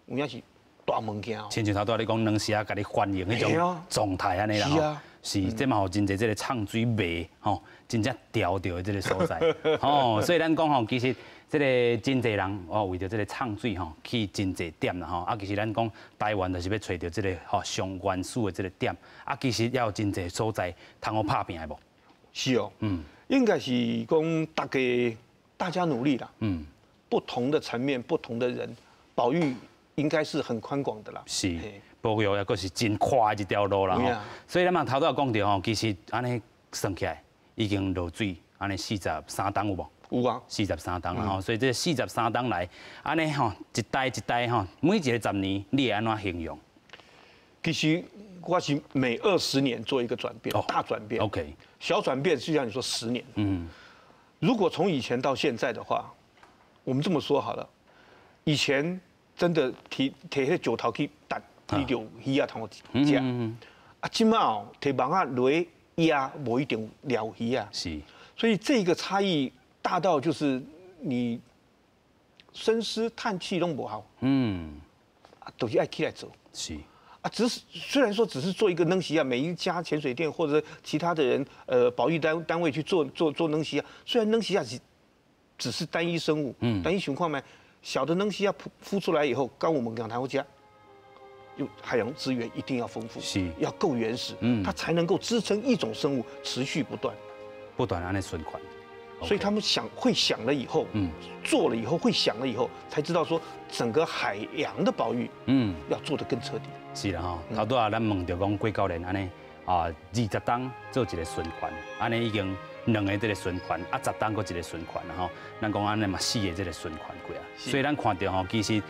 有影是大物件。親像頭拄仔你講，軟絲仔共你歡迎彼種狀態按呢啦。是啊。是，這嘛有真濟這個藏水賣吼，真正釣著的這個所在，吼，所以咱講吼，其實這個真濟人哦，為著這個藏水吼，去真濟點啦吼，啊，其實咱講台灣就是欲揣著這個吼上原始的這個點，啊，其實也有真濟所在通好拍拚的無？是哦，應該是講大家努力啦，不同的層面、不同的人，保育應該是很寬廣的啦。是，保育抑閣是真寬的一條路啦吼。所以咱嘛頭拄仔講著吼，其實按呢算起來已經落水按呢43冬有無？有啊，43冬啦吼。所以這43冬來，按呢吼一代一代吼，每一个十年你會按怎形容？其實我是每20年做一個轉變，大轉變。 小轉變就像你說10年。如果從以前到現在的話，我們這麼說好了，以前真的提提彼個石頭去擲，你就魚仔通食。啊，這馬哦，提網仔落壓，無一定掠魚仔。所以這個差異大到就是你深思嘆氣攏無效。啊，都是愛起來做。啊，只是雖然說只是做一個軟絲仔，每一家潛水店或者其他的人，保育單位去做做做軟絲仔，雖然軟絲仔是只是單一生物，單一情況嘛，小的軟絲仔孵出來以後，剛我們講談家，就海洋資源一定要豐富，要夠原始，它才能夠支撐一種生物持續不斷，不斷按呢循環。所以他們想會想了以後，做了以後會想了以後，才知道說整個海洋的保育，要做得更徹底。是啦吼，頭拄仔咱問著講郭教練按呢啊，20冬做一個循環，按呢已經兩个這個循環，啊10冬閣一個循環啦吼。咱講按呢嘛四个這個循環過啊，所以咱看著吼，其實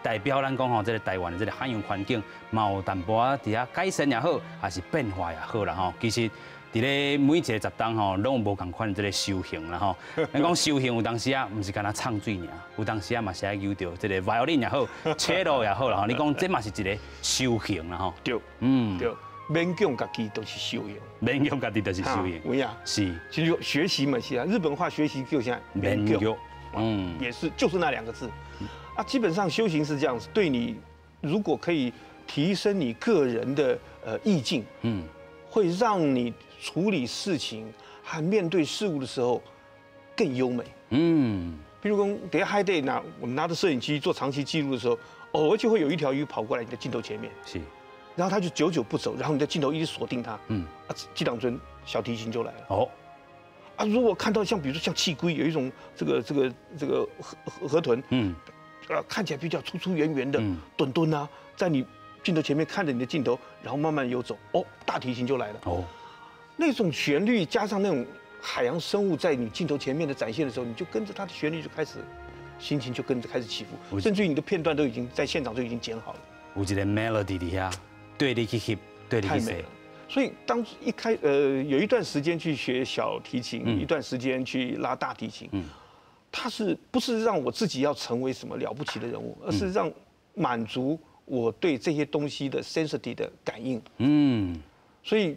代表咱講吼，這個台灣的這個海洋環境嘛有淡薄仔佇遐改善也好，還是變化也好啦吼。其實佇咧每一個十冬吼，攏有無仝款的這個修行啦吼。咱講修行有當時啊，毋是干焦藏水爾，有當時啊嘛是愛用著這個 violin 也好，cello 也好啦吼。你講這嘛是一個修行啦吼。對，對，勉強家己都是修行。勉強家己就是修行。有影。是。其實學習嘛是啊，日本話學習就像勉強，也是就是那兩個字。啊，基本上修行是這樣子，對你如果可以提升你個人的意境，會讓你處理事情和面對事物的時候更優美。比如講，等下海底拿我們拿着攝影機做長期記錄的時候，偶爾就會有一條魚跑過來你的鏡頭前面，然後它就久久不走，然後你的鏡頭一直鎖定它，啊，這當陣小提琴就來了。啊，如果看到像比如說像氣龜，有一種這個河豚，看起來比較粗粗圓圓的，墩墩啊，在你鏡頭前面看着你的鏡頭，然後慢慢游走，哦，大提琴就來了。那種旋律加上那種海洋生物在你鏡頭前面的展現的時候，你就跟着它的旋律就開始，心情就跟着開始起伏，甚至於你的片段都已經在現場就已經剪好了。有一個 melody 佇遐，對你去翕，對你去說。所以當一開有一段時間去學小提琴，一段時間去拉大提琴，它是不是讓我自己要成為什麼了不起的人物，而是讓滿足我對這些東西的 sensitive 的感應。所以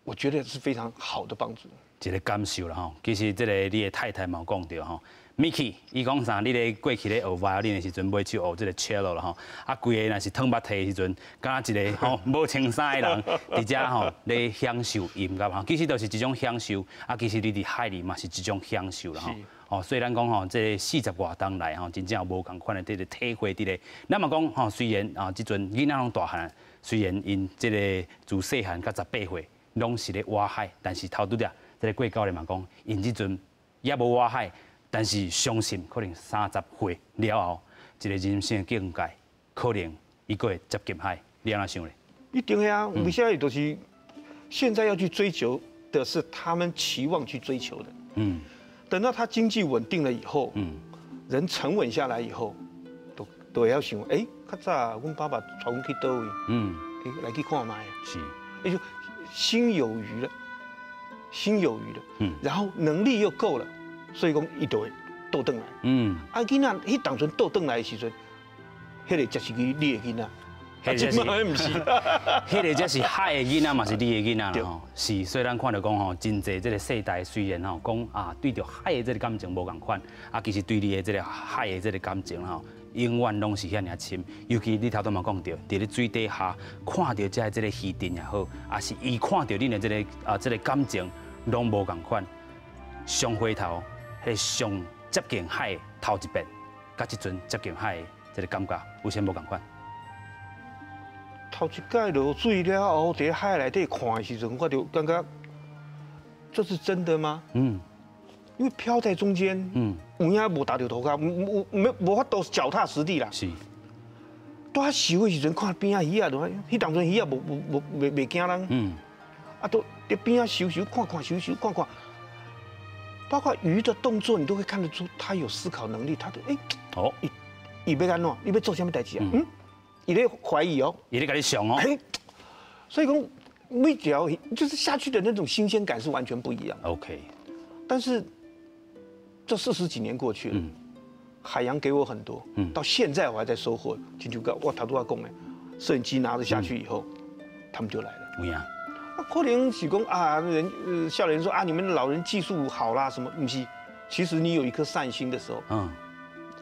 我覺得是非常好的幫助。一個感受啦吼，其實這個你的太太嘛有講著吼，Miki，伊講啥？你咧過去咧學 violin 的時陣，買手學這個 cello 啦吼，啊，規个若是褪目提的時陣，敢若一個吼無穿衫的人，佇遮吼咧享受音樂吼，其實就是一種享受，啊，其實你佇海裡嘛是一種享受啦吼。哦，所以咱講吼，這40外冬來吼，真正有無仝款的這個體會佇咧。咱嘛講吼，雖然啊，這陣囡仔攏大漢，雖然𪜶這個自細漢到18歲，攏是咧倚海，但是頭拄仔這個郭教練嘛講，𪜶這陣猶無倚海，但是相信可能30歲了後，一個人生的境界，可能伊閣會接近海。你按怎想咧？一定的啊！為啥就是現在要去追求的是他們期望去追求的。等到他經濟穩定了以後，人沉穩下來以後，都會曉想，欸，較早阮爸爸帶阮去佗位，欸，來去看覓。欸，就心有餘了，心有餘了，然後能力又夠了，所以講伊就會倒轉來。啊，囡仔彼當陣倒轉來的時陣，彼個才是你的囡仔。彼個毋是，彼個才是海的囡仔嘛，是你的囡仔啦吼。是，所以咱看著講吼，真濟這個世代雖然吼講啊，對著海的這個感情無仝款，啊，其實對你的這個海的這個感情吼，永遠攏是遐爾深。尤其你頭拄嘛講著，佇咧水底下看著這個魚陣也好，抑是伊看著恁的這個啊這個感情攏無仝款。上回頭，彼個上接近海的頭一遍，佮這陣接近海的這個感覺有啥無仝款？頭一擺落水了後，佇海內底看的時陣，我就感覺這是真的嗎？因為飄在中間，有影無踏著塗跤，無沒無法度腳踏實地啦。拄仔游的時陣，看邊仔魚仔，就彼當陣魚仔無無無袂袂驚人。啊，都佇邊仔游游看看，游游看看，包括魚的動作，你都會看得出它有思考能力。它都欸，伊伊欲按怎？伊欲做啥物代誌啊？嗯，伊咧懷疑哦，伊咧共你想哦。所以講每條就是下去的那種新鮮感是完全不一樣。 但是這40幾年過去了，海洋給我很多，到現在我還在收穫。親像我頭拄仔講的，攝影機拿着下去以後，他們就來了。有影。啊，可能是講啊，人少年說啊，你們老人技術好啦，什麼？毋是，其實你有一顆善心的時候，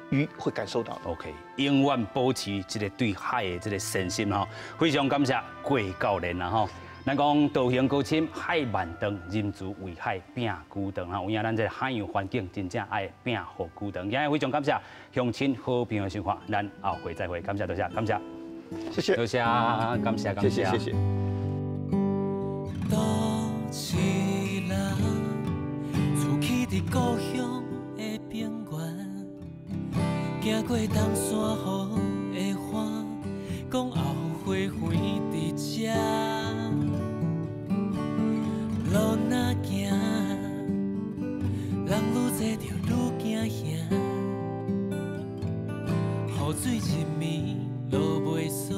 魚會感受到。 OK，永遠保持這個對海的這個善心吼，非常感謝郭教練啦吼。咱講道行高深，海萬長，仁慈為海摒孤長吼。有影咱這個海洋環境真正愛摒護孤長。今日非常感謝鄉親好朋友收看，咱後回再會，感謝多謝，感謝，謝謝，多謝，感謝，感謝，謝謝，謝謝。都市人，厝起佇故鄉的平原，行過冬山雨的岸，講後花園佇這。路若行，人愈濟就愈驚嚇，雨水一暝落袂煞。